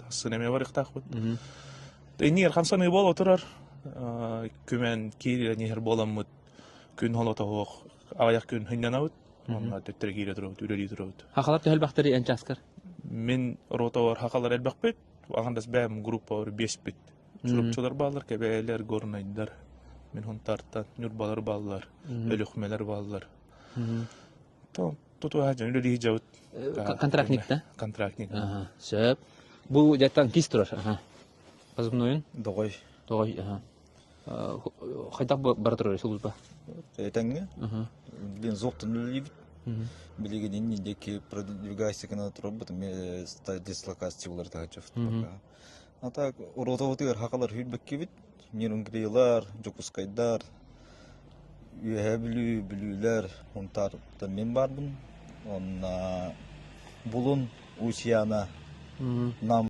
Сын эмиэ барыахтаахпыт. Иннигэр хамсаныы буола турар. Күмэн киирэн иһэр буоламмыт күн холотоһуох аҕыйах күн сынньанабыт. Онно төттөрү киирэ турабыт, үлэлии турабыт. Хахалар төһө элбэхтэрий эн чааскар? Мин ротабар хахалар элбэхпит. Аҕандас бэйэм группабар биэспит. Чурапчылар бааллар, Кэбээлэр, Горнайдар, мин Хунтаартан, Ньурбалар бааллар, Өлүөхүмэлэр бааллар. Тутуһа дьон үлэлии дьабыт. Контрактник да? Контрактник. Ага, сөп. Бу дьаттан кис турар. Ага. Позывнойун? Доҕой. Доҕой, ага. Хайдах бара турар служба? Этэҥҥэ. Блин, зоптан үлэлиибит. Билигин инни диэки продвигайся гына турарбыт, дислокация булар таһыччафт пока. А так, ротабытыгар хахалар хүрбэккибит, Нерюнгрилар, Дьокуускайдар, Үөһээ Бүлүү, Бүлүүлэр, Сунтаартан мин баарбын. Уонна Булун, Усьяна, Нам.